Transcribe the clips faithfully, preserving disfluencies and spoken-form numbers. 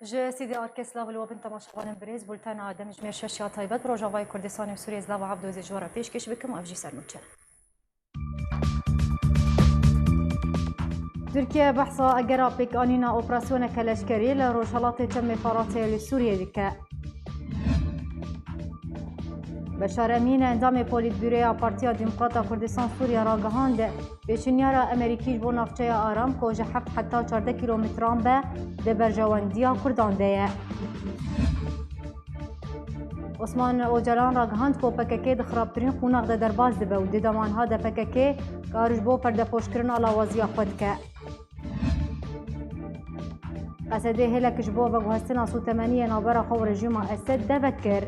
Ji Sîdê Arkê silav li we bin temaşevanên birêz, bultena demjimêr şeş ya taybet bi Rojavayê Kurdistanê û Sûriyê Zlava Evdozê ji we re pêşkêş bikim, ev jî sermûçe. Tirkiye behsa egera pêkanîna operasyoneke leşkerî li Rojhelatê Çemê Feratê li Sûriyê dike. Beşar Emîn, endamê Polîtbûroya Partiya Demokrata Kurdistan Sûriye ragihand, pêşinyara Amerîkî ji bo navçeya Aram ku ji heft heta çardeh kîlometran be, di berjewendiya Kurdan de ye. Osman Ocalan ragihand ku P K K di xirabtirîn qonax de derbas dibe û di demanha de P K K kar ji bo perdepoşkirina lawaziya xwe dike. Qesedê hêlek ji bo veguhestina sotemeniyê navbera xwe û rejîma Esed devet kir.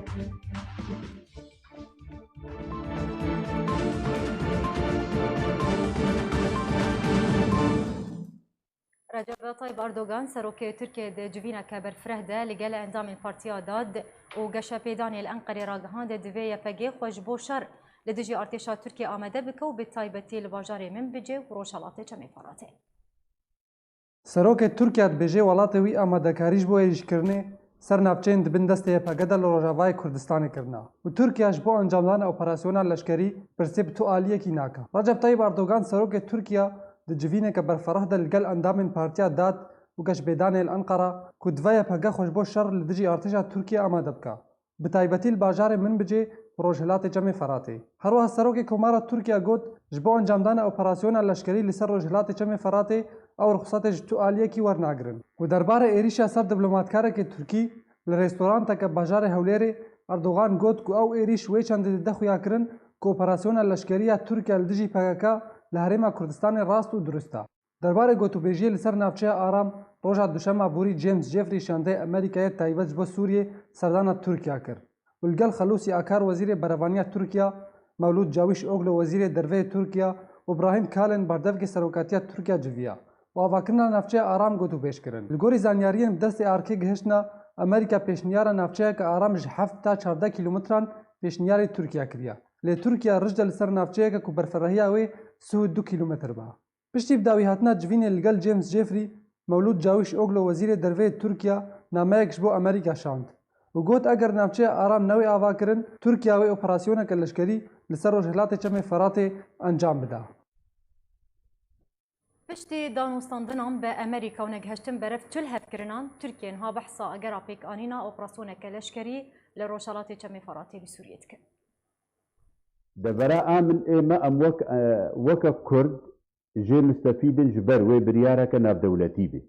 Recep Tayyip Erdogan, serokê Tirkiyê di civîneke berfireh de li gel endamên Partiya Dad û Geşepêdanê li Enqerê ragihand, divê Y P G xwe ji bo şer li dijî artêşa Tirkiyê amade bike û bi taybetî li bajarê Minbicê û Rojhelatê Çemê Feratê. Serokê Tirkiye dibêje welatê wî amadekarî ji bo êrîşkirinê ser navçeyên di bin destê Y P G de li Rojavayê Kurdistanê kirina û Tirkiye ji bo encamdana operasyona leşkerî pirsê bi tu aliyekî nake. Recep Tayyip Erdogan, serokê Tirkiye, di civîneke berfireh de li gel endamên Partiya Dad û Geşbêdanê li Enqera ku divê Y P G xwe ji bo şer li dijî artêşa Tirkiye amade bike, bi taybetî li bajarê Minbicê û Rojhilatê Çemê Feratê. Herwiha serokê Komara Tirkiye got, ji bo encamdana operasyona leşkerî li ser Rojhilatê Çemê Feratê ew ruxsatê ji tu aliyekî wernagirin. Û derbarê êrîşa ser diplomatkarekê Tirkî li restoranteke bajarê Hewlêrê, Erdogan got ku ew êrîş wê çendê dide xuyakirin ku operasyona leşkerî ya Tirkiye li dijî P K K li Herêma Kurdistanê rast û dirust e. Derbarê gotûbêjiyê li ser navçeya Aram, roja duşema borî James Jeffrey şandeyê Amerîkayê taybet ji bo Sûriyê serdana Tirkiya kir û li gel Xelûsî Akar, wezîrê berevaniya Tirkiya, Mewlûd Cawîşoglu, wezîrê derve yê Tirkiya, û Brahîm Kalin, berdevkê serokatiya Tirkiya, civiya û avakirina navçeya Aram gotûbêj kirin. Li gorî zanyariyên bi destê arkê gihiştine, Amerîka pêşniyara navçeyeke aram ji heft ta çardeh kîlometran pêşniyarê Tirkiya kiriye. Lê Tirkiya rij de li ser navçeyeke ku berfirehiya wê sih û du kîlometr be. Piştî bi dawîhatina civînê li gel James Jeffrey, Mewlûd Cawîşoglu, wezîrê derve yê Tirkiya, nameyek ji bo Amerîka şand û got, eger navçeya aram newê avakirin, Tirkiya wê operasyoneke leşkerî li ser Rojhilatê Çemê Feratê encam bide. Piştî danûstandinan bi Amerîka û negihiştin berev tu li hev kirinan, Tirkiye niha behsa egera pêkanîna operasyoneke leşkerî li Rojhilatê Çemê Feratê li Sûriyê dike. Devera a min ê me em wek, e, weke Kurd jê mistefîd in ji ber wê biryareke navdewletî bê.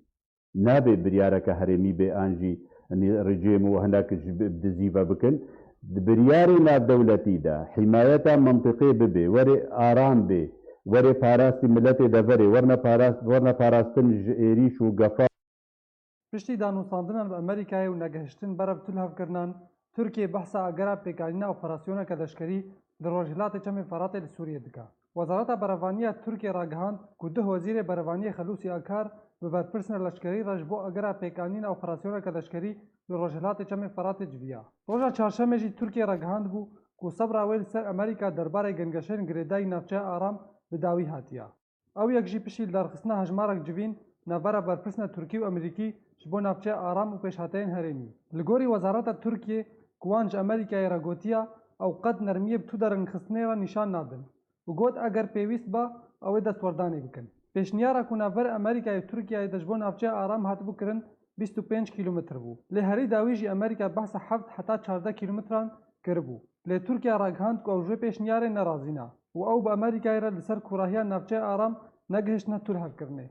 Nabe biryareke herêmî bê an jî, yanî rejîm û hinek ji bi, bi dizî ve bikin. Di biryarê navdewletî de hîmayeta mentiqê bibe, were aram bê, were parastî miletê deverê, werne parast, werne parastin ji êrîş û gefa. Piştî danûstandinan bi Amerîkayê û negihiştin berev tu li hev kirinan, Tirkiye behsa agera pêkanîna operasyoneke leşkerî di Rojhilatê Çemê Feratê li Sûriyê dike. Wezareta Berevaniya Tirkiye ragihand ku duh wezîrê berevaniyê Xelûsî Akar bi berpirsên leşkerî re ji bo agera pêkanîna operasyoneke leşkerî li Rojhilatê Çemê Feratê civiya. Roja Çarşemê jî Tirkiye ragihandibû ku sebra wê li ser Amerîka derbarê gengeşeyên girêdayî navçeya Aram bi dawî hatiye. Ew yek jî piştî lidarxistina hejmarek civîn navbera berpirsên Tirkî û Amerîkî ji bo navçeya aram û pêşhateyên herêmî. Li gorî wezareta Tirkiyê ku wan ji Amerîkayê re gotiye, ew qet nermiyê bi tu derinxistinê re nîşan nadin û got eger pêwîst ba, ew ê destwerdanê bikin. Pêşniyara ku navberê Amerîkayê û Tirkiyeyê de ji bo navçeya aram hatibû kirin bîst û pênc kîlometr bû. Lê herî dawî jî Amerîka behsa heft heta çardeh kîlometran kiribû. Lê Tirkiye ragihand ku ew ji wê pêşniyarê nerazî ne û ew bi Amerîkayê re li ser kûrahiya navçeya aram negihiştine tu li hev kirinê.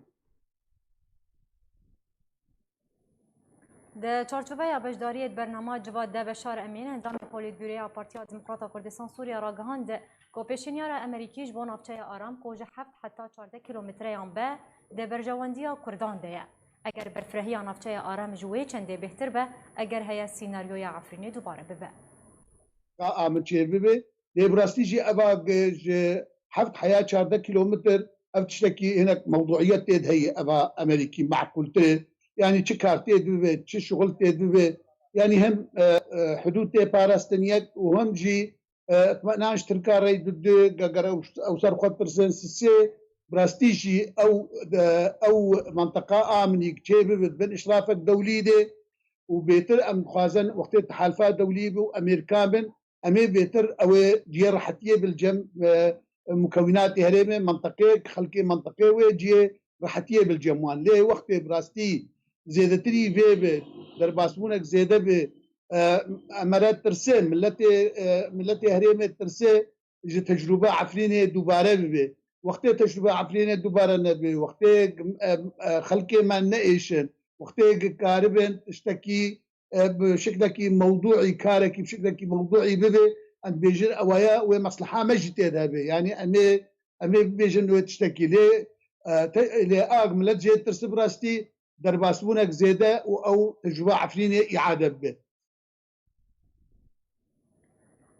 Di çarçoveya beşdariyê di bernama Civat de Beşar Emîn, endamê Polîtbûroya Partiya Demokrata Kurdistan Sûriye ragihand ku pêşinyara Amerîkî ji bo navçeya aram ku ji heft heta çardeh kîlometreyan be di berjewendiya Kurdan de ye. Eger berfrehiya navçeya aram ji wê çendê bêhtir be, eger heye sînaryoya Efrînê dubare bibe. Ka a min çêbibe. Lê bi rastî jî eva ji heft heya çardeh kîlometr ev tiştekî hinek mewduiyet tê de heye, eva Amerîkî meqûltir e. Yanî çi kar tê de bibe, çi şuxul tê de bibe. Yanî hem e, e, hudûd tê parastin yek û hem jî e, itminan ji Tirka rey dide, geger ew, ew ser xwe pirsin sisê, bi rastî jî ew, e, ew menteqa aminî çê bibe bin îşrafek dewlî de, û bêtir em dixwazin wextê tihalifa dewlî bi û Amerîka bin, em ê bêtir ew ê cihê rehetiyê bi li cem, e, mukewînatê herêmê, menteqê, xelkê menteqê wê cihê rehetiyê bi li cem wan. Lê wextê bi rastî zêdetirî vê bi, derbasbûnek zêde bi, e, em ê re tirse, miletê, e, miletê herêmê tirse, ji tecrûba Efrînê dubare bibe. Wextê tecrûba Efrînê dubare nebe, wextê, e, e, xelkê me neêşin, wextê karibin tiştekî, e, bi şeklekî mewdûî, karekî bi şeklekî mewdûî bibe, em dibêjin ewaya wê mesleha me jî tê de hebe. Yanî em ê, em ê bibêjin wê tiştekî. Lê, e, te, lê a milet jê tirsi bi rastî derbasbûnek zêde û ew tecrûba Efrînê îade bibe.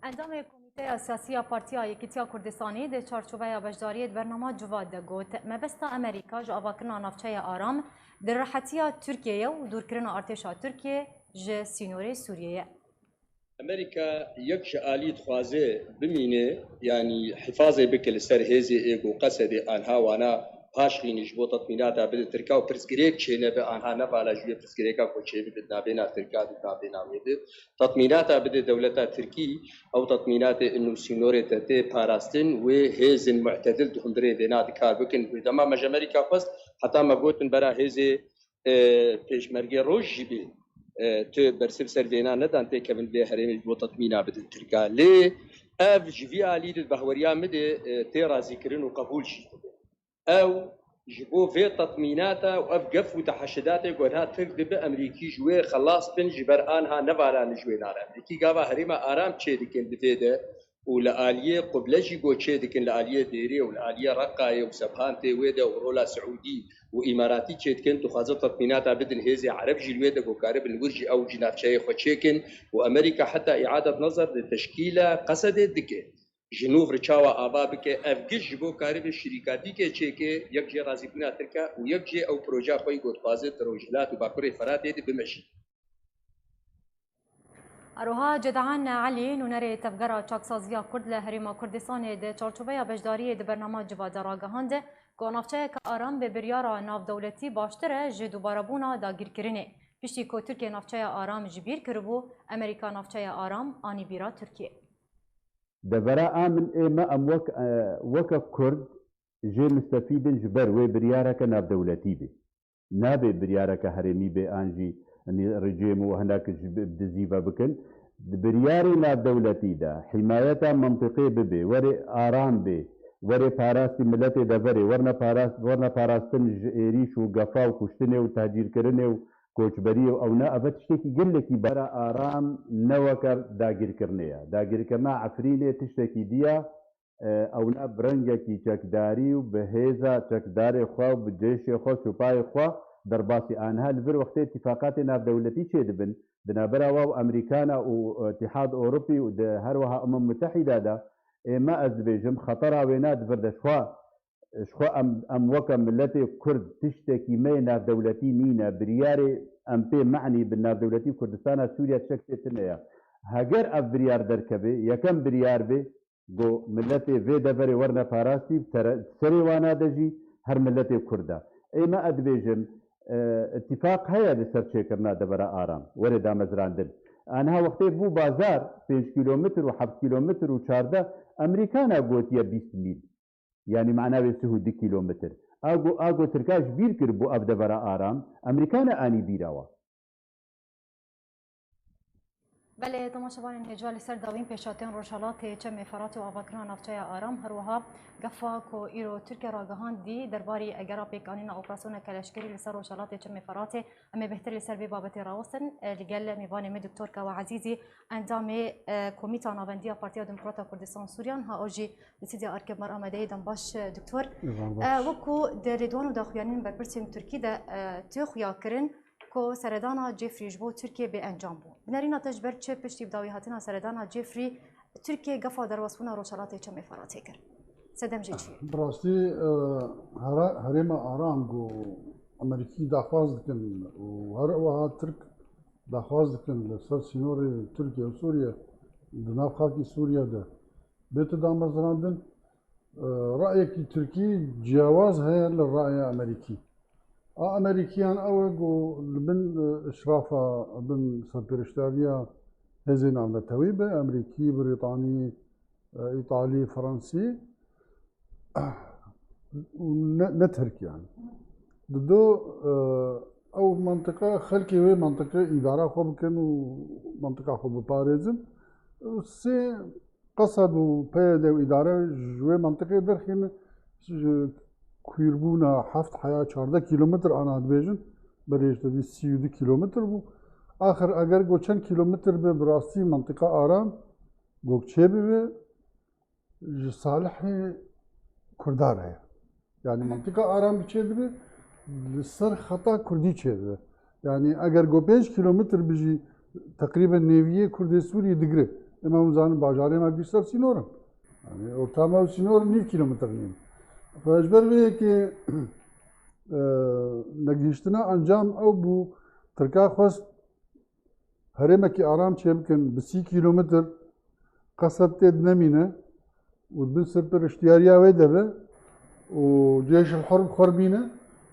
Endamê Komîteya Siyasî ya Partiya Yekîtiya Kurdistanê di çarçoveya beşdariyê di bernama Civata de got, mebesta Amerîka ji avakirina navçeya aram di rehetiya Tirkiyeyê ye û dûrkirina artêşa Tirkiyê ji sînorê Sûriyê ye. Amerîka yek ji alî dixwaze bimîne, yanî hifazê bike li ser hêzê ê ku Qesedê anha wana paşxînî ji bo tetmînata bide Tirka û pirsgirêk çênebe anha nevala ji wê pirsgirêka ku çêbibe di navbêna Tirka de, di navbêna wê de. Tetmînata bide dewleta Tirkî, ew tetmînatê û sînorê te tê parastin, wê hêzên mu'tedil di hundirê vêna di kar bikin. Wê dema me ji Amerîka xwest, heta me gotin bera hêzê, e, pêşmergê roj jî bê, e, tu bersiv ser vêna nedan têkevin vê herêmê ji bo tetmîna bidin Tirka. Lê ev ji vî alî de di bahweriya min de, e, tê razîkirin û qebûl jî dibe. Ew ji bo vê tetmînata û ev gef û teheşidatê ku niha Tirk dibe Emerîkî ji wê xelas bin, ji ber anha nevaran ji wê nare. Emerîkî gava herêma aram çêdikin di vê de û li aliyê Quble jî ku çêdikin, li aliyê Dêrê û li aliyê Reqayê û Sebhan tê wê de û rola Siûdî û Îmaratî çêdikin, dixwaze tetmînata bidin hêzê Ereb jî li wê de ku karibin wir jî ew ji navçeyê xwe çêkin û Amerîka heta îadet nezer di teşkîla Qesedê dike. Ji nû vir çawa ava bike, ev giş ji bo karibe şirîkatîkê çêke, yek jê razîbûna Tirk e û yek jê ew projeya xwe yî ku dixwaze di Rojhilat û Bakurê Feratê de bimeşîne. Aroha Cedahan Elî, nûnerê Tevgera Çaksaziya Kurd li Herêma Kurdistanê di çarçoveya beşdariyê di bernama Civata de ragihand ku navçeyeke aram bi biryara navdewletî baştir e ji dubarebûna dagîrkirinê. Piştî ku Tirkiye navçeya aram ji bîr kiribû, Amerîka navçeya aram anî bîra Tirkiye. Devera a min ê me em wek, e, weke Kurd jê mistefîd in ji ber wê biryareke navdewletî bê. Nabe biryareke herêmî bê an jî, yanî rejîm û hinek ji bi-, dizî ve bikin. Di biryarê navdewletî de hîmayeta mentiqê bibe, were aram bê, were parastî miletê deverê, werne parast-, werne parastin ji êrîş û gefa û kuştinê û tehcîrkirinê û koçberiyê û ewna, eve tiştekî gelekî bara aram ne weke dagîrkirinê ye. Dagîrkirina Efrînê tiştekî diya, e, ewna bi rengekî çekdarî û bi hêza çekdarê xwe û bi ceyşê xwe, supayê xwe derbasî. Aniha li vir wextê îtîfaqatê navdewletî çêdibin, di navbera wa û Amerîkana û Îtîhad Ewropî û di her wiha Umem Mutehîda de, ê me ez dibêjim, xetera wêna di vir de ji xwe, ji xwe em, em weke miletê Kurd tiştekî me yê navdewletî nîne. Biryarê em pê me'nî bi navdewletî Kurdistana Sûriye tiştek pê tune ye. Heger ev biryar derkeve, yekem biryar bê, ku miletê vê deverê werne parastî, bi tere-, serê wana de jî her miletê Kurd e. Ê me ez dibêjim, e, îtîfaq heye li ser çêkirina devera aram, were damezrandin. Aniha wextê bû bazar pênc kîlometr û heft kîlometr û çardeh, Amerîkana gotiye bîst mîl. Yanî mana wê sih û du kîlometr. A go, a go Tirka ji bîr kir bû ev devera aram, Amerîkana anî bîra wa. Belê, temaşevanên hêja, li ser dawîn pêşhatiyên Rojhelatê, Çemê Feratê û avakirina navçeya aram, her wiha gefa ku îro Tirkiye ragihandî derbarî egera pêkanîna operasyoneke leşkerî li ser Rojhelatê Çemê Feratê, em ê bêhtir li ser vê babetê rawestin. E, li gel mêvanê me Doktor Kawa Ezîzî, endamê, e, Komîta Navendî ya Partiya Demokrata Kurdistan Sûriyan, ha o jî li stûdya Erkê me re amade ye. Dem baş, e, Doktor. Dem baş. E, wekû di lêdwan û daxuyaniyên berpirsên Tirkî de, e, tê xuya kirin, ku seredana Cefrî ji bo Tirkiye bê encam bû. Bi nerîna te ji ber çi piştî bi dawî hatina seredana Cefrî Tirkiye gefa derbasbûna Rojhelatê Çemê Feratê kir? Sedem jê çi ye? Bi rastî, e, here-, herêma aram ku Amerîkî daxwaz dikin û her wiha Tirk daxwaz dikin li ser sînorê Tirkiye û Sûriye di nav xakî Sûriye de bête damezrandin. E, rayekî Tirkî ciyawaz heye li raya Amerîkî. A Amerîkiyan ew e ku li bin, e, îşrafa, bin serpêriştariya hêzên navnetewî be, Amerîkî, Brîtanî, e, Îtalî, Fransî û ne, ne Tirk yani. Dido, e, ew mantiqa, xelkê wê mantiqê îdara xwe bikin û mantiqa xwe biparêzin. Sê Qesed û P Y D û îdare ji wê mantiqê derxîne, ji kûrbûna heft heya çardeh kîlometr ana dibêjin, berê ji te dî sî û du kîlometr bû. Axir eger go çend kîlometr be bi rastî mantiqa aram, go çê bibe, ji salihê Kurda re ye. Yani mantiqa aram çê dibe, li ser xeta Kurdî çê dibe. Yani eger go pênc kîlometr bijî, teqrîben nêviyê Kurdê Sûriyê digire. Ema hûn zanin bajarê me gişt ser sînor in. Yani orta me û sînor nîv kîlometr nîn. Ji ber vê yekê, e, negihiştina encam ew bû, Tirka xwest herêmekî aram çêbikin, bi sî kîlometr Qesed tê dinemîne û di bin serpiriştiyariya wê de be û cêş el herb xwe bîne,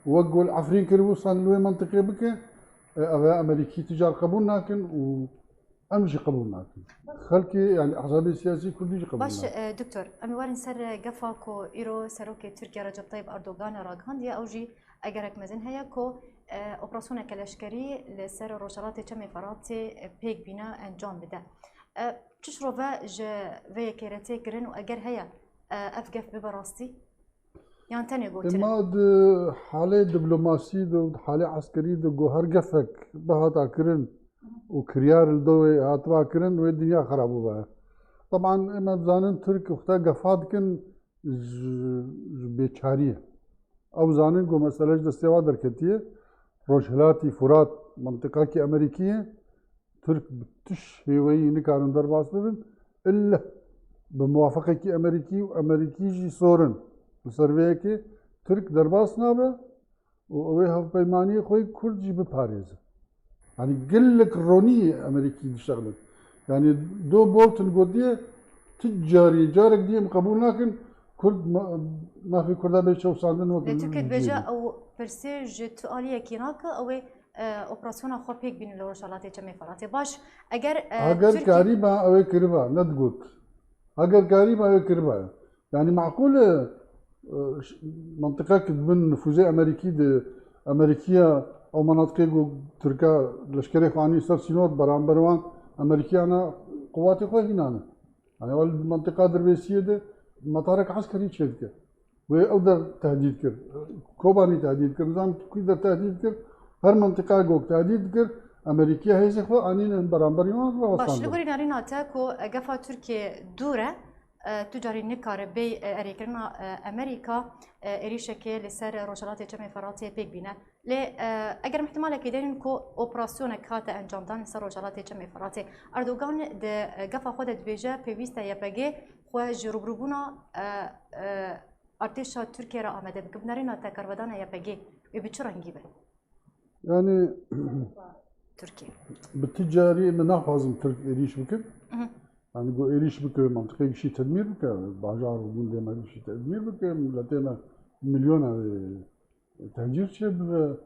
wek ku li Efrîn kiribû, san li wê mentiqê bike, e, ev e Amerîkî ti car qebûl nakin û em jî qebûl nakin. Xelkê, yani ehzabê siyasî kurdî jî qebûl Baş, nakin. E, doktor, em ê werin ser gefa ku îro serokê Tirkiye Recep Tayyip Erdogan ragihandiye, ew jî egerek mezin heye ku, e, operasyoneke leşkerî li ser Rojhelatê Çemê Feratê, e, pêk bîne, encam bide. E, çi şirove ji vê yekê re tê kirin û eger heye, e, ev gef bibe rastî? Yan tenê gotin? Ema di halê diplomasî de û di halê eskerî de ku her gefek bihata kirin û kiryar li dawê hatiba kirin, wê dinya xera bûbe. Teban ême dizanin Tirk wexta gefa dikin, ji, ji bêçariyê. Ew zanin ku mesele ji destê wan derketiye. Rojhilatî Furat mentiqakî Amerîkî ye. Tirk bi tiş hêweyî nikarin derbas bibin. Îlle bi muwafeqekî Amerîkî û Amerîkî jî sorin. Li ser vê yekê Tirk derbas nabe. û ew ê hevpeymaniyê xwe yê Kurd jî biparêze. Yanî gelek ronî Amerîkî dişexilin. Yanî Do Bolton gotiye, ti carî, carek dî em qebûl nakin, Kurd ma-, mafê Kurda bê çewsandin wek Lê Tirkiye dibêje ew pirsê ji tu aliyekî nake, ew ê, e, operasyona xwe pêk bîne li Rojhelatê Çemê Feratê. Baş, eger, e, Heger Tirkiye karîba ew ê kiriba, ne digot. Heger karîba ew ê kiriba. Yanî meqûl e, e, ş-, mentiqek di bin nifûzê Amerîkî de, Amerîkiya ew menatiqê ku Tirka leşkerê xwe anî ser sînor, beramber wan Amerîkiya ne quwatê xwe hînane. Yanî ew li mentiqa Dirbêsiyê de metarek eskerî çêdike. Wê ew der tehdîd kir. Kobanî tehdîd kir. Nizam kî der tehdîd kir. Her mentiqa ku tehdîd dikir, Amerîkiya hêzê xwe anîne beramberî wan Baş, li rawestandin. Gorî nerîna te ku gefa Tirkiye dûr e, e, tu carî nikare bê, e, erêkirina, e, Amerîka, e, êrîşekê li ser Rojhelatê Çemê Feratê pêk bîne. Lê, e, eger ihtimalekê denin ku operasyonek hate encamdan li ser Rojhelatê Çemê Feratê, Erdogan di, e, gefa xwe de dibêje pêwîst e Y P G xwe ji rûbirûbûna, e, e, artêşa Tirkiye re amade bike. Bi nerîna te karvedana Y P G wê bi çi rengî be? Yani Tirkiye. Bi ti carî min naxwazim Tirk êrîş bikin. Mhm. Yani go êrîş bike, mentiqê gişî tedmîr bike, bajar û gundê me gişî tedmîr bike, miletê me milyona wê tehcîr çêbibe,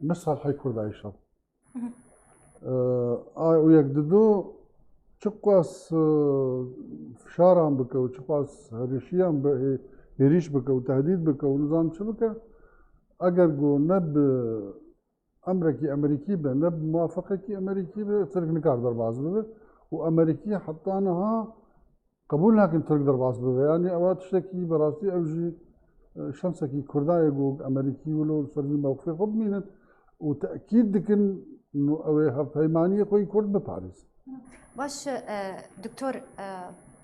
ne salhê Kurda îşal. Mhm. Ee, ay û yek dido, çiqas, e, fişaran bike û çiqas herişiyan bi, hê-, hêrîş bike û tehdîd bike û nizam çi bike, eger go ne bi emrekî Amerîkî be, ne bi muwafeqekî Amerîkî be, Tirk nikar derbas bibe. Û Amerîkî heta niha qebûl nakin Tirk derbas bibe. Yanî ewa tiştekî berastî ew jî, e, şensekî Kurda ye ku Amerîkî wilo li ser vî mewqifê xwe bimînin û tekîd dikin, no ew ê hevpeymaniyê xwe yî Kurd biparêzin. Baş, e, doktor, e,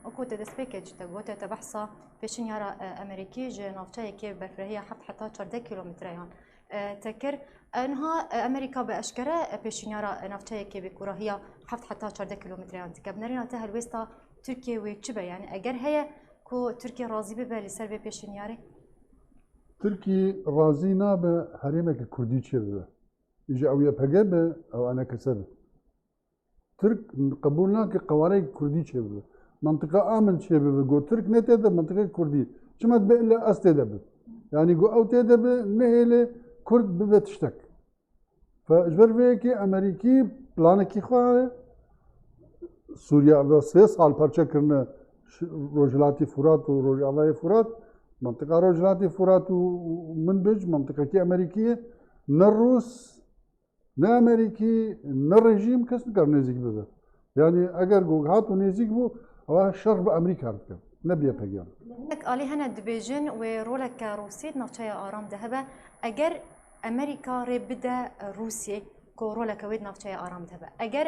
wekû te destpêkê jî te gote, te behsa pêşinyara, e, Amerîkî ji navçeyekê berfirehî ya heft heta çardeh kîlometreyan, e, te kir. E, niha, e, Amerîka bi eşkere, e, pêşinyara, e, navçeyekê bi kûrahiya heft heta çardeh kîlometreyan dike. Bi nerîna te helwêsta Tirkiye wê çi be? Yani eger heye ku Tirkiye razî bibe li ser vê pêşinyarê? Tirkî razî nabe herêmeke Kurdî çêbibe. Îja ew Y P G be, ew enekese be. Tirk qebûl nake qewareyek Kurdî çêbibe. Mentiqa a min çêbibe, go Tirk ne tê de mentiqê Kurdî. Çima dibe ille ez tê de bim? Yanî go ew tê de be, nehêle Kurd bibe tiştek. Fe ji ber vê yekê Amerîkî planekî xwe heye. Sûriye ev sê sal parçe kirine ş-, Rojhilatî Furat û Rojavayê Furat. Mantiqa Rojhilatî Furat û, û min bêj, mantiqekî Amerîkî ye. Ne Rûs, ne Amerîkî, ne rejîm kes nikare nêzîk bibe. Yanî eger ku hat û nêzîk bû, ewa şer bi Amerîka re dike, ne bi Y P G. Hinek alî hene dibêjin wê roleke Rûsî di navçeya Aram de hebe. Eger Amerîka rê bide Rûsiyê ku roleke wê di navçeya Aram de hebe. Eger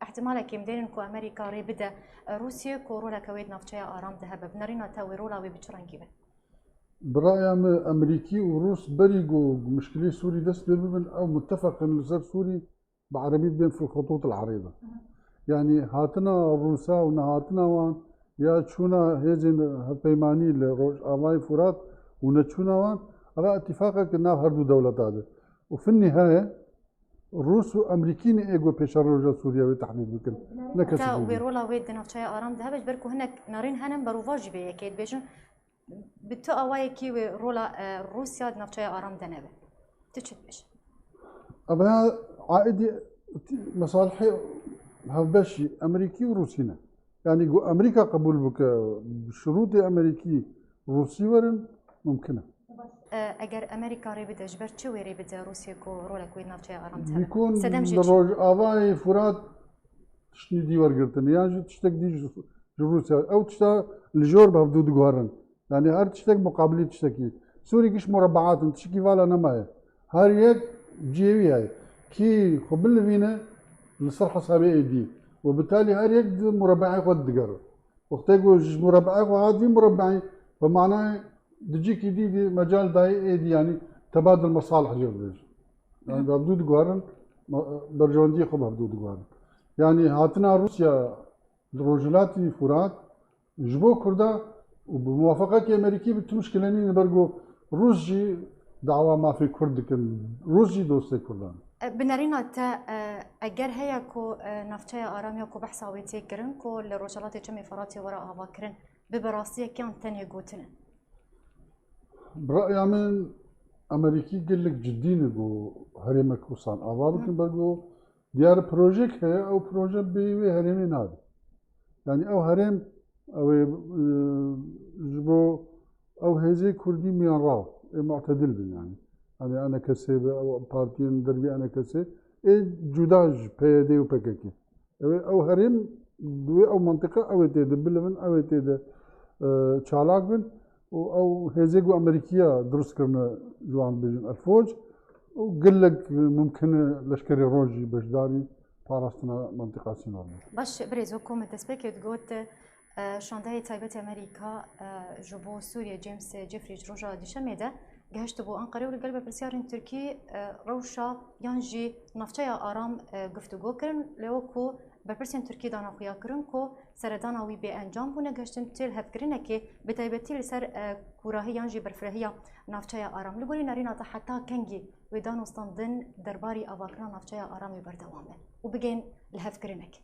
ihtimalekê em dênin ku Amerîka rê bide Rûsiyê ku roleke wê di navçeya Aram de hebe. Bi nerîna te wê rola wê bi çi rengî be? Bi raya min Amerîkî û Rûs berî ku mişkilê Sûrî dest pê bibin, ew mutefeq in li ser Sûrî. Bi erebî dibên fil xutût il erîda. Yanî hatina Rûsa û nehatina wan ya çûna hêzên hevpeymanî li Rojavayê Furat û neçûna wan, eva îtîfaqeke nav her du dewleta de. Û fin nîhaye Rûs û Amerîkî ne ê ku pêşeroja Sûriye wê tehdîd bikin. Ne kesî Heta din. Wê rola wê di navçeya Aram de hebe, ji ber ku hinek nerîn hene berovajî vê yekê dibêjin. Bi tu awayekî wê rola, e, Rûsya di navçeya Aram de nebe. Tu çi dibêjî? Ev ya aîdî mesalihê hevbeşî Amerîkî û Rûsî ne. Yanî ku Amerîka qebûl bike, şirûtê Amerîkî Rûsî werin, mumkin e. E, eger Amerîka rê bide, ji ber çi wê rê bide Rûsya ku rolek wê di navçeya Aram de hebe? Bîkon Sedem ji li çi? Rojavayê Furat tiştî dî wergirtine, yan jî tiştek dî ji, ji Rûsya. Ew tişta li jor bi hevdû diguherin. Yanî her tiştek muqabilî tiştekî. Sûrî giş murebeat in, tiştekî vala nemaye. Her yek cihê wî heye. Kî xwe bilivîne li ser hesabê êdî. Û bi talî her yek di murebeê xwe didigere. Wextê ku ji murebeê xwe hat vî murebeê, bi manayê di cihekî dî dî mecal dayê êdî, yanî tebadil mesalih jê dibêjin. Yanî bi hevdû diguherin, me-, berjewendiyê xwe bi hevdû diguherin. Yanî hatina Rûsya li Rojhilatî Furat, Ji bo Kurda û bi muwafaqetê Amerîkî bi tu mişkile nîne, ber ku Rûs jî dawa mafê Kurd dikin, Rûs jî dostê Kurdan. E, bi nerîna te, e, eger heye ku, e, navçeya Aram ya ku behsa wê tê kirin ku li Rojhelatê Çemê Feratê were avakirin, bibe rastiyek yan tenê gotin e? Bi raya min Amerîkî gelek cidî ne ku herêmek wisa ava bikin, Hı. ber ku Diyar projek heye, ew proje bêyî wê herêmê nabe. Yanî ew herêm, ew ê, e, ji bo ew hêzê Kurdî miyanraw, ê mu'tedil bin yanî. Yanî enekesê be, ew partiyên dervî enekesê, ê cuda ji P Y D û P K K. Ew ê, ew herêm, wê ew mentiqe, ew ê tê de bilivin, ew ê tê de, e, çalak bin. û ew hêzê ku Amerîkiya dirust kirine, ji wan bêjin Elfoc, û gelek mumkin e leşkerê Roj jî beşdarî parastina mentiqa sînor bin. Baş, birêz, wek ku me destpêkê digot, e, şandeyê taybetê Amerîka, e, ji bo Sûriye, James Jeffrey, ji roja Duşemê de gehiştibû Anqerê û li gel berpirsiyarên Tirkî, e, rewşa yan jî navçeya Aram, e, guftûgo kirin. Lê wek ku berpirsên Tirkî dana xuya kirin ku seredana wî bê encam bû, negihiştin têl hevkirinekê, bi taybetî li ser, e, kûrahî yan jî berfirehîya navçeya Aram. Li gorî nerîna te heta kengî wê danûstandin derbarî avakirina navçeya Aramê berdewam be û bigên li hevkirinek?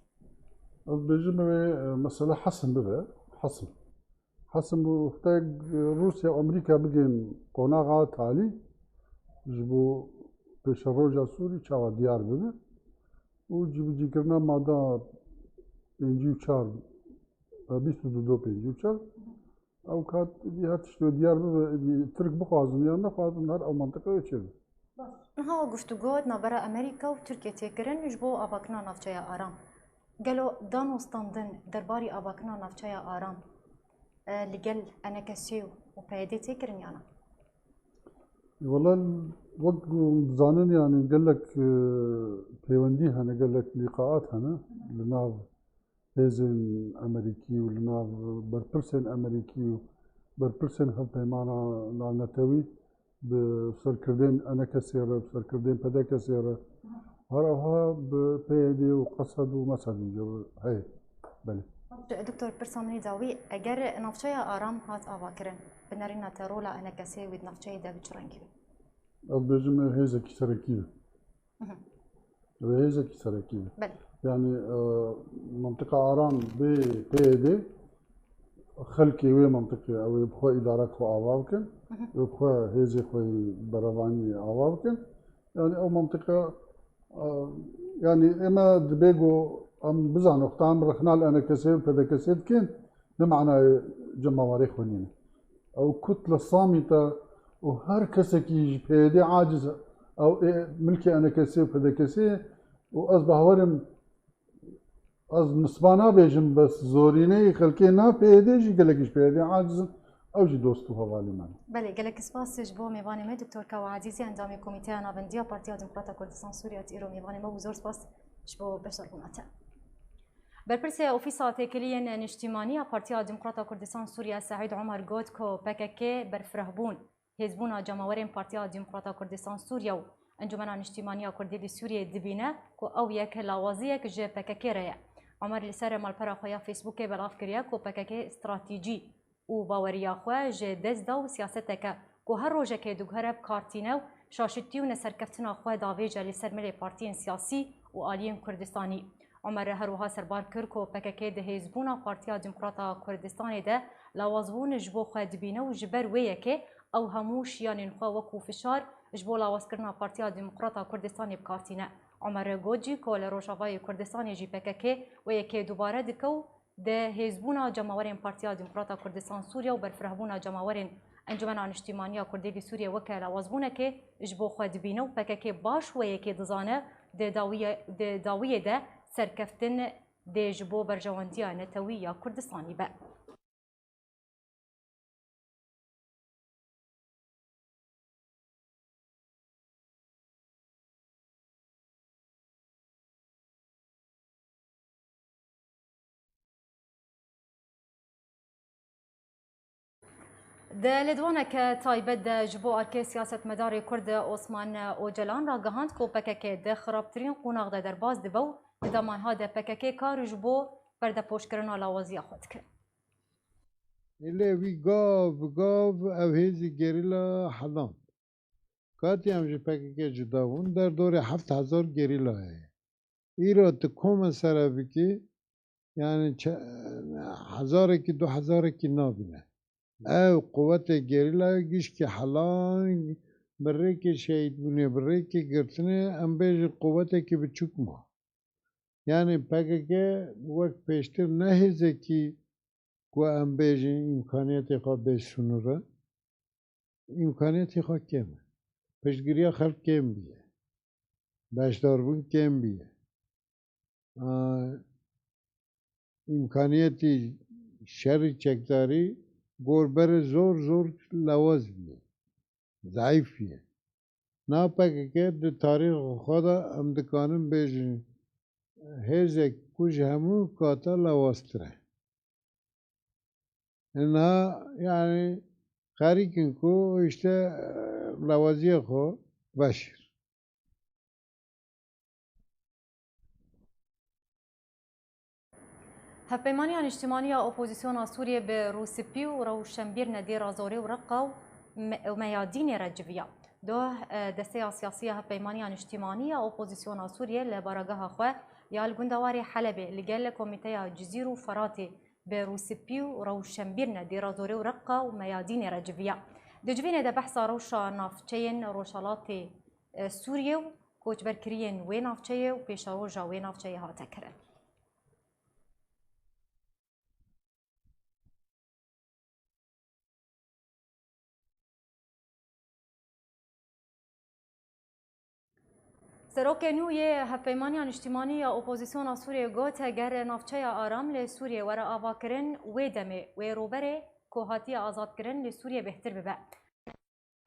Ez dibêjim, ew ê, e, mesele hesin bibe, hesin. Hesin bû, wextê Rûsya û Amerîka bigên qonaxa talî ji bo pêşeroja Sûrî çawa diyar bibe û cîbicîkirina mada pêncî û çar, e, bîst û du do pêncî û çar, ew kat êdî her tişt wê diyar bibe, êdî Tirk bixwazin yan nexwazin, her ew mentiqe wê çêbe. Niha guftûgo di navbera Amerîka û Tirkiyê tê kirin ji bo avakirina navçeya Aram. Gelo danûstandin derbarî avakirina navçeya Aram, e, li gel E N K S û P Y D tê kirin ya na? Wele wek ku dizanin, yanî gelek, e, pêwendî hene, gelek lîqaat hene li nav hêzên Amerîkî û li nav berpirsên Amerîkî û berpirsên hevpeymana navnetewî bi serkirdên E N K S'ê re, bi serkirdên P D K S'ê re, her wiha bi P Y D û Qesed û Mesedî re heye. Belê. Doktor, pirsa min ê dawî, eger navçeya Aram hat avakirin, bi nerîna te rola E N K S'ê wê di navçeyê de bi çi rengî be? Ez dibêjim, ew hêzekî serekî be. Mhm. Ew ê hêzekî serekî be. Belê. Yanî, e, mentiqa Aram bê P Y D, Xelkê wê mintiqê ew ê bi xwe îdara xwe ava bikin, wê bi xwe hêzê xwe yî berevaniyê ava bikin. Yani ew mintiqe, e, yani ême dibê ku em bizanin, wexta em rexna li E N K S û P D K S dikin, ne manayê cemawerê xwe nîne. Ew kutle samîte û her kesekî ji P Y D aciz e, ew ê milkê E N K S û P D K S û ez bawerim, ez nisba nabêjim, bes zorîneyê xelkê na P Y D jî gelekî ji P Y D aciz in, ew jî dost û hevalê me ne. Belê, gelek spas ji bo mêvanê me, Doktor Kawa Ezîzî, endamê Komîteya Navendiya Partiya Demokrata Kurdistan Sûriye, îro mêvanê me bû. Zor spas ji bo beşdarbûna te. Berpirsê Ofîsa Têkiliyên Niştîmanî ya Partiya Demokrata Kurdistan Sûriye, Seîd Omer, got ku P K K berfirehbûn hêzbûna cemawerên Partiya Demokrata Kurdistan Sûriye û Encûmena Niştîmanî ya Kurdî li Sûriyeyê dibîne ku ew yek lawaziyek ji P K K re ye. Omer li ser malpera xwe ya Facebookê belav kiriye ku P K K stratejî û baweriya xwe ji dest da û siyaseteke ku her rojekê diguhere bi kar tîne û şaşitî û neserkeftina xwe davêje li ser milê partiyên siyasî û aliyên Kurdistanî. Omer her wiha serbar kir ku P K K di hêzbûna Partiya Demokrata Kurdistanê de lawazbûn ji bo xwe dibîne û ji ber wê yekê ew hemû şiyanên xwe wekû fişar ji bo lawazkirina Partiya Demokrata Kurdistanê bi kar tîne. Omer got jî ku li Rojavayê Kurdistanê jî P K K wê yekê dubare dike û di hêzbûna cemawerên Partiya Demokrata Kurdistan Sûriye û berfirehbûna cemawerên Encûmena Niştîmanî ya Kurdê li Sûriye weke lawazbûnekê ji bo xwe dibîne û P K K baş wê yekê dizane di dawiyê, di dawiyê de serkeftin dê ji bo berjewendiya netewî ya Kurdistanî be. Di lêdwaneke taybet de ji bo erkê siyasetmedarê Kurd Osman Ocalan ragihand ku P K K di xirabtirîn qonax de derbas dibe û di dema niha de P K K kar ji bo perdepoşkirina lawaziya xwe dike. Lê wî gav bi gav ev hêzî gerîla heland. Katî em ji P K K cuda bûn, derdorê heft hezar gerîla heye. Îro tu kome sere bikî, yani çe-, hezarekî, du hezarekî nabîne. Ew quwetê gerîlayê gişkî helan, bi rêkê şehîdbûnê, bi rêkê girtinê, em bêjin quwetekî biçûk ma. Yani P K K wek pêştir ne hêzekî ku em bêjin îmkaniyetê xwe bê sînor e, îmkaniyetê xwe kêm e. Piştgiriya xelk kêm bûye. Beşdarbûn kêm bûye. A, îmkaniyetî şerî çekdarî gor berê zor zor lewaz bûye. Zeîf bûye. Na P K K di tarîxa xwe de em dikarin bêjin hêzek ku ji hemû kata lewaztir e. Niha yani xerîk in ku işte lewaziyê xwe veşir. Hevpeymaniya Niştimanî ya Opozisyona Sûriyê bi rûspî û rewşenbîr nedê razorê û reqa û me-, û meyadînê re civiya. Doh, e, desteya siyasî ya Hevpeymaniya Niştimanî ya Opozisyona Sûriyê li barageha xwe ya li gundewarê Helebê li gel Komîteya Cizîr û Feratê bi rûspî û rewşenbîr nedê razorê û reqa û meyadînê re civiya. Di civînê de behsa rewşa navçeyên Rojhelatê, e, Sûriyê û koçberkiriyên wê navçeyê û pêşeroja wê navçeyê hate kirin. Serokê nû yê Hevpeymaniya Niştimanî ya Opozisyona Sûriyê got, eger navçeya Aram li Sûriyê were avakirin, wê demê wê rûberê ku hatiye azadkirin li Sûriyê bêhtir bibe.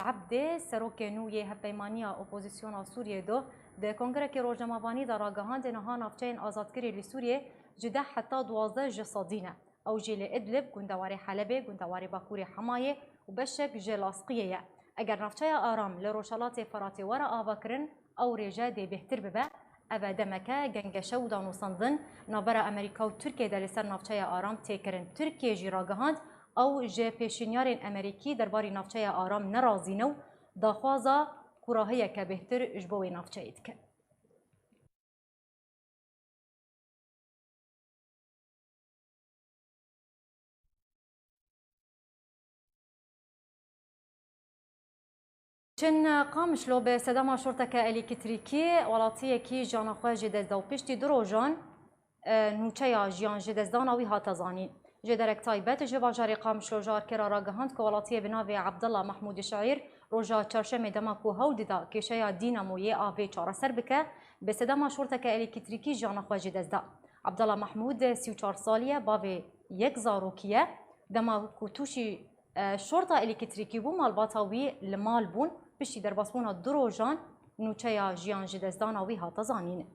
Ebdê, serokê nû yê Hevpeymaniya Opozisyona Sûriyê do di kongrekê rojnamevanî de ragihand, niha navçeyên azadkirî li Sûriyê ji deh heta duwazdeh ji sedî ne. Ew jî li Idlib, gundewarê Helebê, gundewarê bakurê Hemayê û beşek ji Lasqiyê ye. Eger navçeya Aram li rojhelatê Feratê were avakirin, ew rêje dê bêhtir bibe. Ev e demeke gengeşe û danûstandin navbera Amerîka û Tirkiyê de li ser navçeya Aram tê kirin. Tirkiye jî ragihand, ew ji pêşînyarên Amerîkî derbarî navçeya Aram nerazî ne û daxwaza kurahiyeke bêhtir ji bo wê navçeyê dike. Çin Qamişlo bi sedema şorteke elektrîkî welatiyekî jiyana xwe ji dest da û piştî du rojan, e, nûçeya jiyan ji destdana wî hate zanîn. Jêderek taybet ji bajarê Qamişlo ji Arkerê ragihand ku welatiyê bi navê Abdullah Mahmûdî Şaîr roja çarşemê dema ku hewl dida kêşeya dînamoyê avê çareser bike, bi sedema şorteke elektrîkî jiyana xwe ji dest da. Abdullah Mahmûd sî û çar salî ye, bavê yek zarokî ye. Dema ku tûşî, e, şorta elektrîkî bû, malbata wî li mal bûn. Piştî derbasbûna du rojan nûçeya jiyan ji destdana wî hate zanîn.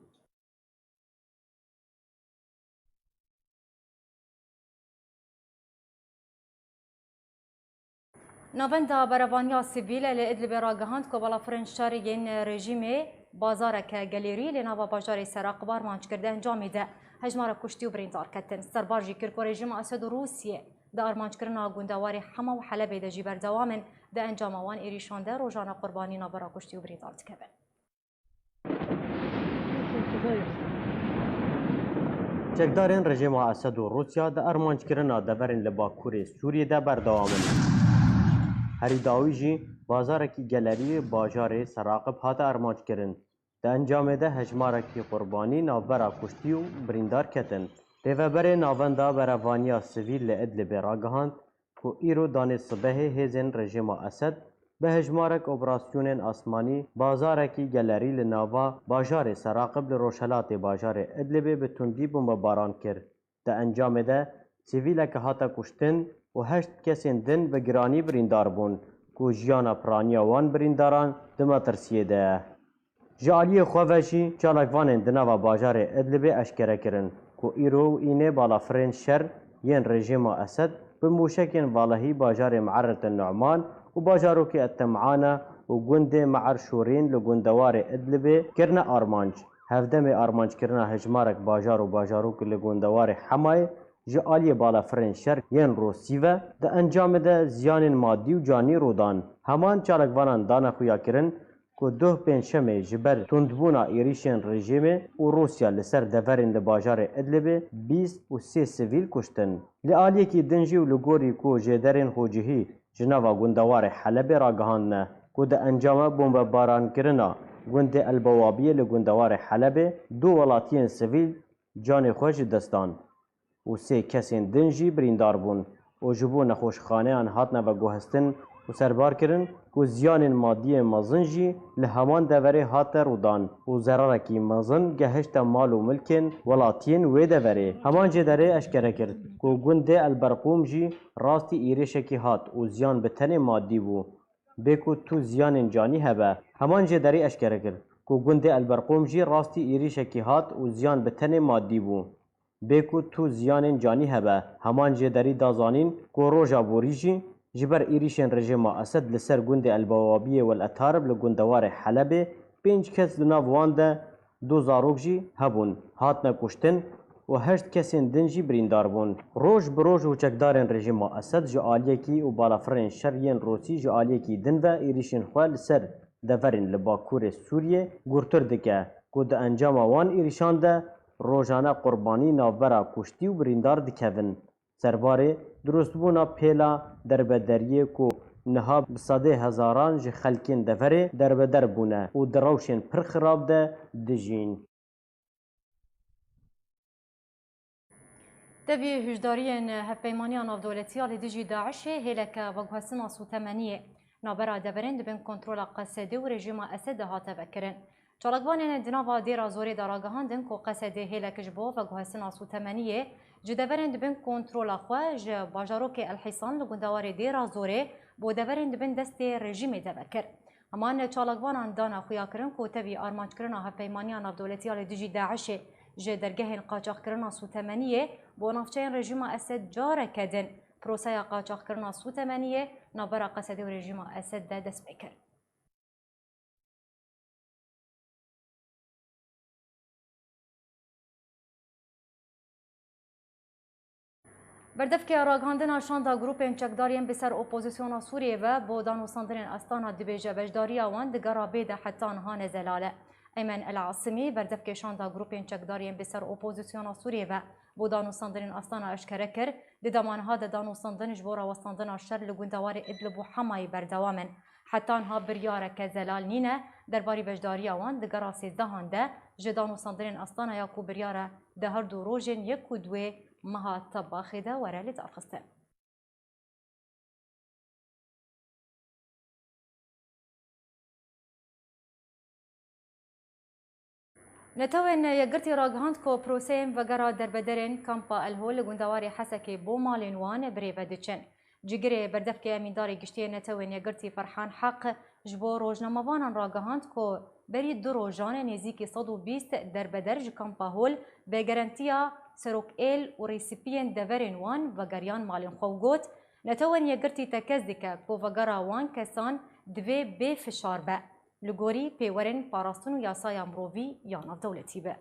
Navenda Berevaniya Sivîl li Idlibê ragihand ku balafirên şer yên rejîmê bazareke gelêrî li nava bajarê Seraqib armanc kir, di encamê de hejmara kuştî û birîndar ketin. Serbar jî kir ku rejîma Esed û Rûsiyê di armanckirina gundewarê Hema û Helebê de jî berdewam in, di encama wan êrîşan de rojane qurbanî navbera kuştî û birîndar dikevin. Çekdarên rejîma Esed û Rûsya di armanckirina deverên li Bakurê Sûriyê de berdewam in. Herî dawî jî bazarekî gelerî bajarê Seraqib hate armanckirin. Di encamê de hejmarekî qurbanî navbera kuştî û birîndar ketin. Rêveberê Navenda Berevaniya Sivîl li Idlibê ragihand ku îro danê sibehê hêzên rejîma Esed bi hejmarek operasyonên asmanî bazarekî gelerî li nava bajarê Seraqib li rojhelatê bajarê Idlibê bi tundî bombebaran kir. Di encamê de sivîleke hate kuştin û heşt kesên din bi giranî birîndar bûn ku jiyana piraniya wan birîndaran di metirsiyê de ye. Ji aliyê xwe ve jî çalakvanên di nava bajarê Idlibê eşkere kirin ku îro û înê balafirên şer yên rejîma Esed bi mûşekên valehî bajarê Me'erret Nu'man û bajarokê Etem'ana û gundê Me'er Şûrîn li gundewarê Idlibê kirine armanc. Hevdemê armanckirina hejmarek bajar û bajarok li gundewarê Hemayê ji aliyê balafirên şer yên Rûsî ve di encamê de ziyanên madî û canî rû dan. Heman çalakvanan dane xuyakirin ku doh pêncşemê ji ber tundbûna êrîşên rejîmê û Rûsya li ser deverên li bajarê Idlibê bîst û sê sivîl kuştin. Li aliyekî din jî û li gorî ku jêderên xwecihî ji nava gundewarê Helebê ragihandine ku di encama bombebarankirina gundê El Bawabiyê li gundewarê Helebê du welatiyên sivîl canê xwe ji dest dan û sê kesên din jî birîndar bûn û ji bo nexweşxaneyan hatine veguhestin û serbar kirin ku ziyanên madiyê mezin jî li heman deverê hate rûdan û zerarekî mezin gehişte mal û milkên welatiyên wê deverê. Heman jêderê eşkere kir ku gundê El Berqûm jî rastî êrişekî hat û ziyan bi tenê madî bû, bê ku tu ziyanên canî hebe. Heman jêderî eşkere kir ku gundê El Berqûm jî rastî êrişekî hat û ziyan bi tenê madî bû, bê ku tu ziyanên canî hebe. Heman jêderî da zanîn ku roja borî jî ji ber êrîşên rejîma Esed li ser gundê El Bawabiyê Wel Etarib li gundewarê Helebê pênc kes, di nav wan de du zarok jî hebûn, hatine kuştin û heşt kesên din jî birîndar bûn. Roj bi roj û çekdarên rejîma Esed ji aliyekî û balafirên şer yên Rûsî ji aliyekî din ve êrîşên xwe li ser deverên li Bakurê Sûriyê gurtir dike ku di encama wan êrîşan de rojane qurbanî navbera kuştî û birîndar dikevin. Serbarê dirustbûna pêla derbederiyê ku niha bi sedê hezaran ji xelkên deverê derbeder bûne û di rewşên pir xirab de dijîn. Tevî hişdariyên Hevpeymaniya Navdewletî ya li dijî DAIŞê hêleke veguhestina sûtemeniyê navbera deverên di bin kontrola Qesedê û rejîma Esed de hate vekirin. Çalakvanên di nava Dêra Zorê de ragihandin ku Qesedê hêlek ji bo veguhestina sûtemeniyê ji deverên di bin kontrola xwe ji bajarokê El Hîsan li gundewarê Dêra Zorê bo deverên di bin destê rejîmê de vekir. Heman çalakvanan dane xuyakirin ku tevî armanckirina Hevpeymaniya Navdewletî ya li dijî DAIŞê ji dergehên qaçaxkirina sûtemeniyê bo navçeyên rejîma Esed careke din proseya qaçaxkirina sûtemeniyê navbera Qesedê û rejîma Esed de dest pê kir. Berdevkê ragihandina şanda grûpên çekdar yên bi ser opozîsyona Sûriyê ve bo danûstandinên Astana dibêje beşdariya wan di gera bê de heta niha ne zelal e. Eymen El Asimî, berdevkê şanda grûpên çekdar yên bi ser opozîsyona Sûriyê ve bo danûstandinên Astana eşkere kir, di dema niha de danûstandin ji bo rawestandina şer li gundewarê Idlib û Hemayê berdewam in. Heta niha biryareke zelal nîne derbarî beşdariya wan di gera sêzdehan de ji danûstandinên Astanaya ku biryar e di her du rojên yek û duê meha Tebaxê de were lidarxistin. Netewên Yekgirtî ragihand ku proseyên vegera derbederên Kampa Elho li gundewarê Hesekê bo malên wan birêve diçin. Cîgirê berdevkê Emîndarê Giştî yê Netewên Yekgirtî Ferhan Heq ji bo rojnamevanan ragihand ku berî du rojan nêzîkî sed û bîst derbeder ji Kampa Hol bi gerentiya serokêl û rêsipiyên deverên wan vegeriyan malên xwe û got, Netewên Yekgirtî tekez dike ku vegera wan kesan divê bê fişar be. Li gorî pêwerên parastin û yasaya mirovî ya navdewletî be.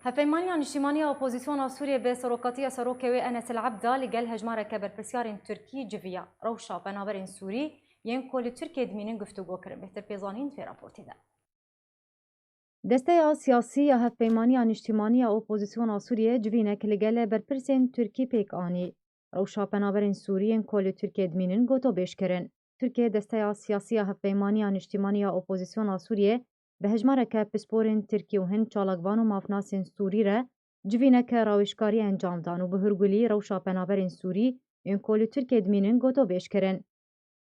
Hevpeymaniya Niştîmanî ya Opozisyona Sûriyê bi serokatiya serokê wê Enes El Ebda li gel hejmareke berpirsyarên Tirkî civiya. Rewşa penaberên Sûrî yên ku li Tirkiyê dimînin guftûgo kirin. Bêhtir pê zanîn di vê raportê de. Desteya siyasî ya Hevpeymaniya Niştîmanî ya Opozisyona Sûriyê civînek li gel berpirsên Tirkî pêk anî. Rewşa penaberên Sûrî yên ku li Tirkiyê dimînin gotobêj kirin. Tirkiye Desteya Siyasî ya Hevpeymaniya Niştîmanî ya Opozisyona Sûriyê bi hejmareke pisporên Tirkî û hin çalakvan û mafnasên Sûrî re civîneke rawêjkarî encam dan û bi hurgulî rewşa penaberên Sûrî yên ku li Tirkiyê dimînin gotobêj kirin.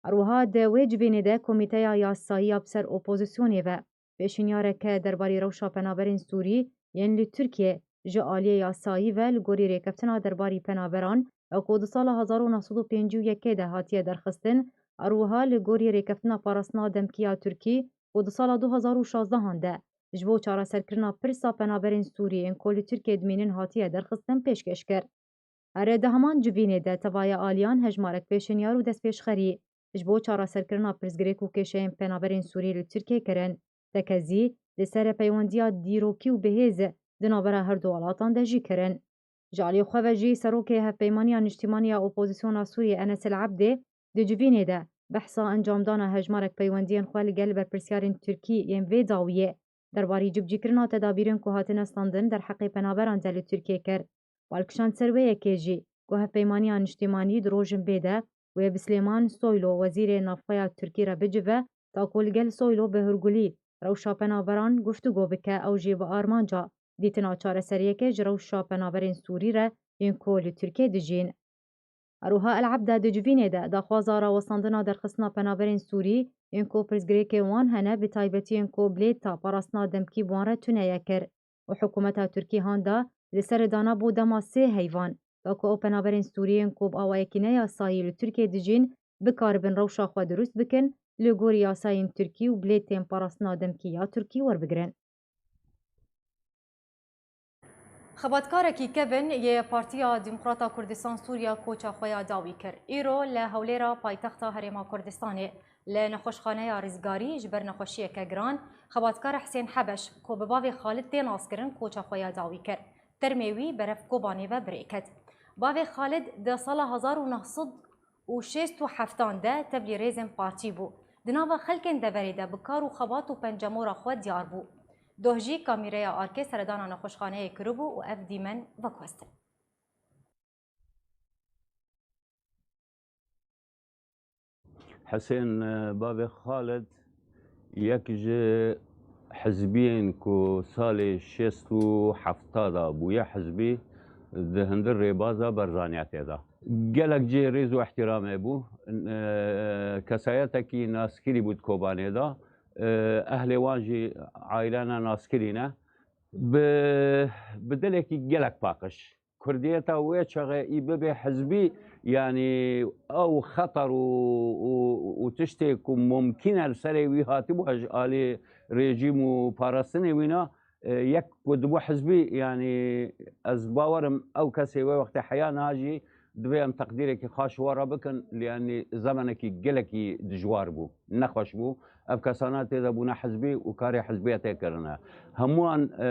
Her wiha di wê civînê de Komîteya Yasayî ya bi ser Opozisyonê ve pêşinyareke derbarî rewşa penaberên Sûrî yên li Tirkiyê ji aliyê yasayî ve li gorî rêkeftina derbarî penaberan, ew ku di sala hezar û neh sed û pêncî û yekê de hatiye derxistin, her wiha li gorî rêkeftina parastina demkî ya Tirkî ku di sala du hezar û şazdehan de ji bo çareserkirina pirsa penaberên Sûrî yên ku li Tirkiyê dimînin hatiye derxistin pêşkêş kir. Here di heman civînê de tevaya aliyan hejmarek pêşinyar û destpêşxerî ji bo çareserkirina pirsgirêk û kêşeyên penaberên Sûrî li Tirkiyê kirin, tekezî li ser peywendiya dîrokî û bihêz di navbera her du welatan de jî kirin. Ji aliyê xwe ve jî serokê Hevpeymaniya Niştîmanî ya Opozisyona Sûriyê Enes El Ebdê di civînê de behsa encamdana hejmarek peywendiyên xwe li gel berpirsyarên Tirkî yên vê dawiyê derbarî cibcîkirina tedabîrên ku hatine standin derheqê penaberan de li Tirkiyê kir. Bal kişand ser wê yekê jî ku Hevpeymaniya Niştîmanî di rojên bê de wê bi Silêman Soylo, wezîrê navxwe ya Tirkî re bicive, ta ku li gel Soylo bi hurgulî rewşa penaberan guftûgo bike, ew jî bi armanca dîtina çareseriyeke ji rewşa penaberên Sûrî re yên ku li Tirkiyê dijîn. Her wiha El Ebda di civînê de daxwaza rawestandina derxistina penaberên Sûrî yên ku pirsgirêkên wan hene, bi taybetî yên ku bilêta parastina demkî bi wan re tune ye, kir û hikûmeta Tirkî han da li ser dana bo dema sê heyvan, da ku ew penaberên Sûrî yên ku bi awayekî ne yasayî li Tirkiyê dijîn bikaribin rewşa xwe dirust bikin, li gorî yasayên Tirkî û bilêtên parastina demkî ya Tirkî werbigirin. Xebatkarekî kevin yê Partiya Demokrata Kurdistan Sûriya koça xwe ya dawî kir. Îro li Hewlêra paytexta Herêma Kurdistanê li nexweşxaneya Rizgarî ji ber nexweşiyeke giran, xebatkar Hisên Hebeş, ku bi bavê Xalid tê naskirin, koça xwe ya dawî kir. Termê wî berev Kobanê ve birêket. Bavê Xalid di sala hezar û neh sed û şêst û heftan de tevlî rêzên partî bû. Di nava xelkên deverê de bi kar û xebat û pencemora xwe diyar bû. Doh jî kamîreya arkê seredana nexweşxaneyê kiribû û ev dîmen veguhestin. Hisên, e, bavê Xalid yek ji hizbiyên ku salê şêst û hefta de bûye hizbî, di hundir rêbaza Berzaniyetê de. Gelek cihê rêz û ihtiramê bû. E, kesayetekî naskirî bû di Kobanê de. E, ehlê wan jî aîlana naskirî ne. Bi, bi dilekî gelek paqij. Kurdiyeta wê çaxê î bibe hizbî, yanî ew xeter û, û, û tiştê ku mumkîn e li serê wî hatibû ji alî rejîm û parastinê wîna, e, yek ku dibû hizbî, yanî ez bawerim ew kesê wê wextê heya niha jî divê em teqdîrekî xaş ji we re bikin, lê yanî zemenekî gelekî dijwar bû, nexweş bû. Ev kesana tê de bûne hizbî û karê hizbiyetê kirine. Hemûyan, e,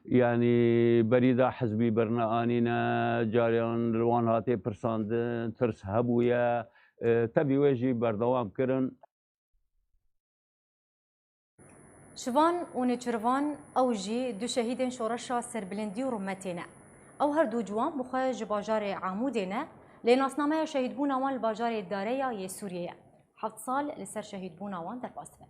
yanî berî de hizbî birine anîne, cariyan li wan hatê pirsandin, tirs hebûye, e, tevî wê jî berdewam kirin. Şivan û nêçirvan ew jî du şehîdên şoreşa serbilindî û rûmetê ne. Ew her du ciwan bi xwe ji bajarê Amûdê ne, lê nasnameya şehîdbûna wan li bajarê Dareya yê Sûriyê ye. Heft sal li ser şehîdbûna wan derbas dibe.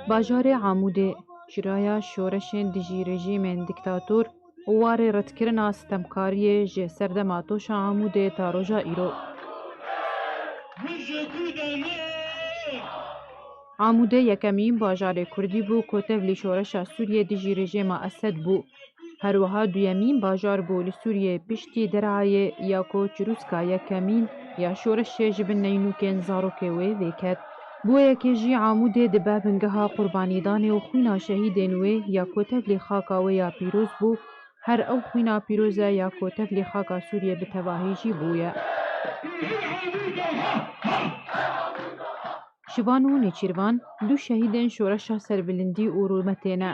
Bajarê Amûdê çiraya şoreşên dijî rejîmên dîktator û warê redkirina sitemkariyê ji serdema Toşa Amûdê ta roja îro. Amûdê yekemîn bajarê kurdî bû ku tevlî şoreşa Sûriyê dijî rejîma Esed bû. Her wiha duyemîn bajar bû li Sûriyê piştî Derayê ya ku çirûska yekemîn ya şoreşê ji bin neynûkên zarokê wê vêket. Bo yekê jî Amûdê dibe bingeha qurbanîdanê û xwîna şehîdên wê ya ku tevlî xaka wê ya pîroz bû, her ew xwîna pîroz e ya ku tevlî xaka Sûriyê bi tevahî jî bûye. Şivan û Nêçîrvan du şehîdên şoreşa serbilindî û rûmetê ne.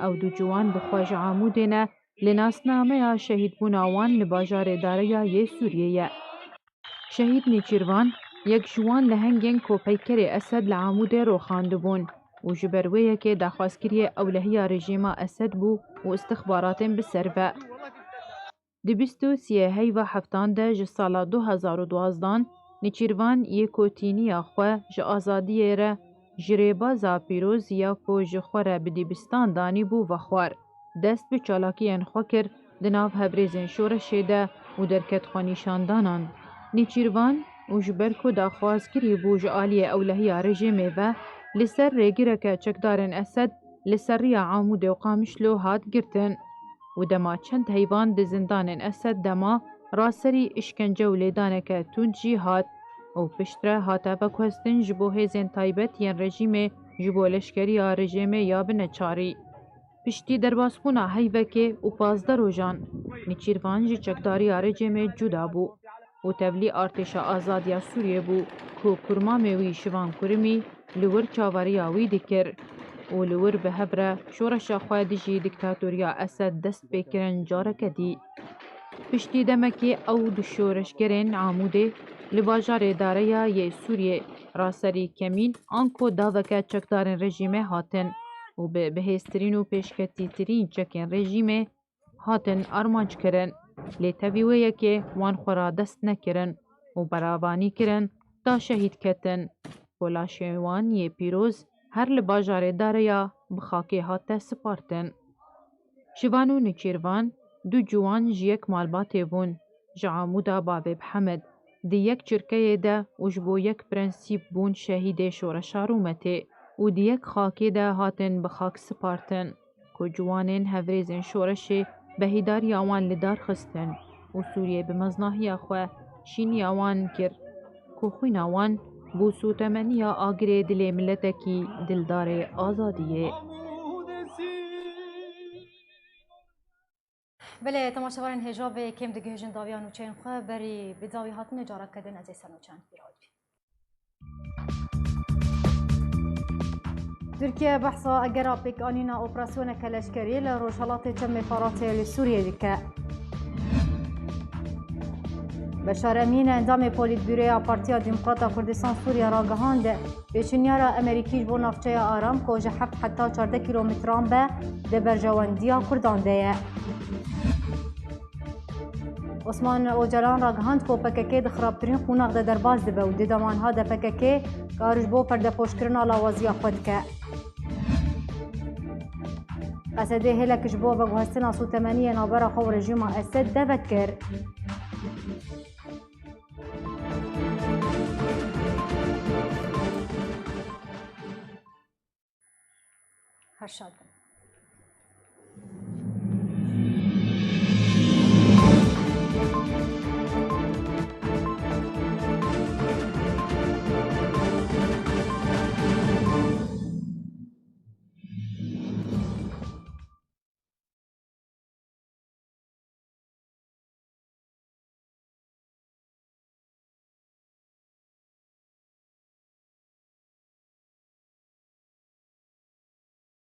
Ew du ciwan bi xwe ji Amûdê ne, lê nasnameya şehîdbûna wan li bajarê Dareya yê Sûriyê ye. Şehîd Nêçîrvan yek ji wan lehengên ku peykerê Esed li Amûdê roxandibûn û ji ber wê yekê daxwazkiriyê ewlehiya rejîma Esed bû û istixbaratên bi ser ve. Di bîst û siyê heyva heftan de ji sala du hezar û duwazdan Nêçîrvan yê ku tîniya xwe ji azadiyê re ji rêbaza pîroz ya ku ji xwe re bi dîbistan danîbû vexwar, dest bi çalakiyên xwe kir di nav hevrêzên şoreşê de û derket xwenîşandanan. Nêçîrvan û ji ber ku daxwazkirî bû ji aliyê ewlehiya rejîmê ve, li ser rêgireke çekdarên Esed li ser riya Amûdê û Qamişlo hat girtin û dema çend heyvan di zindanên Esed de ma, raserî îşkence û lêdaneke tund jî hat û piştre hate veguhestin ji bo hêzên taybet yên rejîmê, ji bo leşkeriya rejîmê ya bi neçarî. Piştî derbasbûna heyvekê û pazdeh rojan, Nêçîrvan ji çekdariya rejîmê cuda bû û tevlî Artêşa Azadiya Sûriyê bû ku kurmamê wî Şivan Kurimî li wir çavariya wî dikir û li wir bi hev re şoreşa xwe dijî dîktatoriya Esed dest pê kirin careke dî. Piştî demekê ew du şoreşgerên Amûdê li bajarê Dareya yê Sûriyê raserî kemîn anku daveke çekdarên rejîmê hatin û bi bihêztirîn û pêşketîtirîn çekên rejîmê hatin armanc kirin, lê tevî wê yekê wan xwe radest nekirin û beravanî kirin ta şehîd ketin ku laşên wan yê pîroz her li bajarê Dareya bi xakê hate sipartin. Şivan û Nêçîrvan du ciwan ji yek malbatê bûn, ji Amûda bavê bi Hemed, di yek çirkeyê de û ji bo yek prensîp bûn şehîdê şoreşa rûmetê û di yek xakê de hatin bi xak sipartin. Ku ciwanên hevrêzên şoreşê behîdariya wan li dar xistin û Sûriyê bi meznahiya xwe şîniya wan kir ku xwîna wan bû sotemeniya agirê dilê miletekî dildarê azadiyê. Belê, temaşevanên hêja vê kêm digihêjin dawiya nûçeyên xwe, berî bi dawî hatinê careke din ez ê ser nûçeyan pîra we bibînim. Tirkiye behsa egera pêkanîna operasyoneke leşkerî li Rojhelatê Çemê Feratê li Sûriyê dike. Beşar Emîn, endamê Polîtbûroya Partiya Demokrata Kurdistan Sûriye ragihand, pêşinyara Amerîkî ji bo navçeya Aramko ji heft heta çardeh kîlometran be di berjewendiya Kurdan de ye. Osman Ocalan ragihand ku P K K di xirabtirîn qonax de derbas dibe û di demanha de P K K kar ji bo perdepoşkirina lawaziya xwe dike. Qesedê hêlek ji bo veguhestina sotemeniyê navbera xwe û rejîma Esed de vekir. Her şad bin.